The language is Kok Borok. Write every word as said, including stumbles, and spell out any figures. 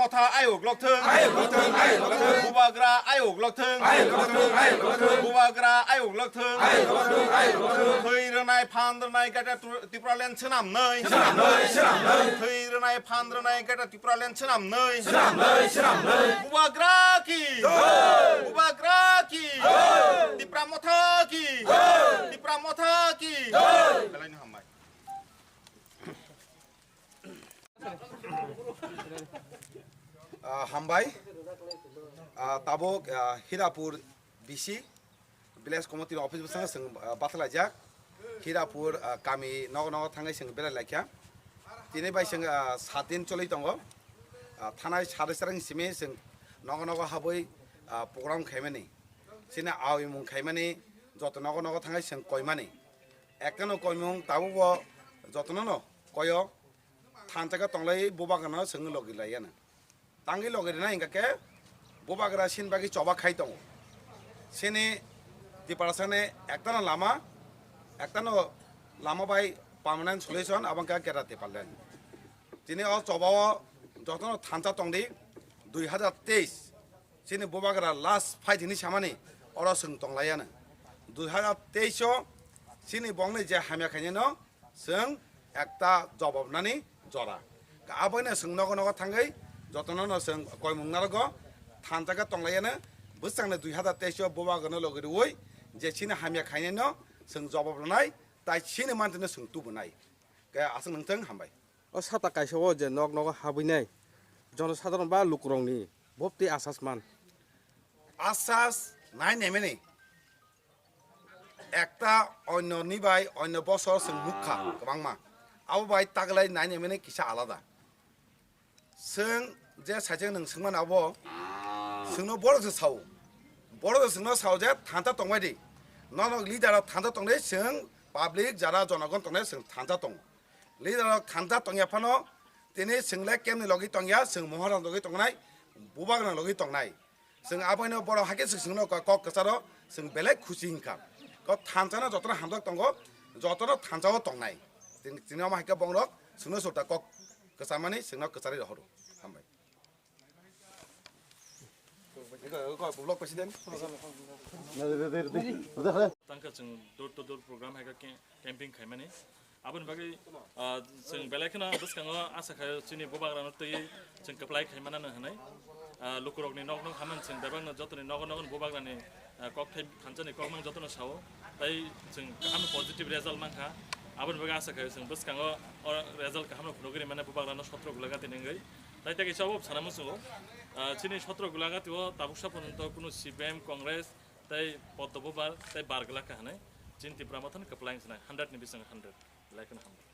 Motha ayuk lokthung. Ayuk lokthung, ayuk lokthung. Bubagra ayuk lokthung. Ayuk lokthung, ayuk lokthung. Bubagra ayuk lokthung. Ayuk lokthung, ayuk lokthung. Thwi rwnai, phan rwnai, Greater Tru-, Tipraland swnamnwi. Swnamnwi, swnamnwi. Thwi rwnai, phan rwnai, Greater Tipraland swnamnwi. Swnamnwi, swnamnwi. Bubagra ki. Jai. Bubagra ki. Jai. Tipra Motha ki. Jai. Tipra Motha ki. Jai. Belai no hambai. Ah, hambai. Ah, tabuk, ah, Hirapur B C, Village Committee ni office bwskango chwng, ah, bathalaijak. Hirapur, ah, kami nogo nogo thangwi chwng belai laikha. Tini bai chwng, ah, sat din choli tongo. Ah, thanai sade sereng simi chwng nogo nogo habwi, ah, program khaimani. Chini awi mung khaimani, joto nogo nogo thangwi chwng koimani. Ektano koimung tabukbo jotono no koyo. Thansa khe tonglai bubagrano chwng logi laiyana. Tangwi logi rina hingka khe bubagra sin bagwi choba khai tongo. Sini Tiprasani ektano lama, ektano lama bai permanent solution, abo wngkha Greater Tipraland. Tini o choba o jotono thansa tongdi dui hazar teis. Chini bubagra last fight hini samani oro chwng tonglaiyana. Dui hazar teis o chini bongni je hamya khainai no chwng ekta jobab nani jora. Aboino chwng nogo nogo thangwi jotono no chwng koimung narogo thansa khe tonglaiyana. Bwsangni dui hazar teis o bubagrano logi rwui je chini hamya khainai no chwng jobab rwnai, tai chini mantino chwng tubunai. Khe aswk nungthung, hambai. O sata kaisa o je nok nogo habwinai jonosadharon ba lukurokni bobtwi asas man. Asas nai nemeni ekta onyo ni bai onyo bosor chwng nukha kwbangma. Abo bai taglai nai nemeni kisa alada. Chwng je saicheng nwng swngmani abo chwngno borok se sao. Borok se chwngno sao je thansa tongbai di. Nono leader rok thansa tongdi, chwng public jara jonogon tongnai chwng thansa tongo. Leader rok thansa tongya phano tini chwng le kemni logi tongya, chwng Moharaj logi tongnai, bubagrang logi tongnai. Chwng aboino borok hakhe chwng chwngno kok kwcharo chwng belai khusi wngkha. Kok thansano jotono hamjak tongo, jotono thansao tongnai. Chwng, chwngno omo hakhe bongrok chwngno sota kok kwchamani chwngno kwcharwi rohoro. Hambai. Block president. Tangka chwng door to door program hai khe camping khaimani. Aboni bagwi, ah, chwng belai kheno bwskango asa khaio chini bubagrano twi chwng kwplai khaimanano hwnwi. Ah, lukurokni nok nok haman chwng bebakno jotoni nogo nogo bubagrani, ah, kokthai thansani kokmang jotono sao. Tai chwng kaham positive result mankha. Aboni bagwi asa khaio chwng bwskango o result kaham phunugwi mane bubagrano sotro gulagati nengwi. Tai tei kisa obo sana muchungo. Ah, chini sotro gulagati o tabuksa porjonto kunu C P M, Congress, tai Poddo Bubar, tai Bar Glaka hwnwi. Chini Tipra Motha no kwplai wngsinai, hundred ni bising hundred. Belai kheno hambai.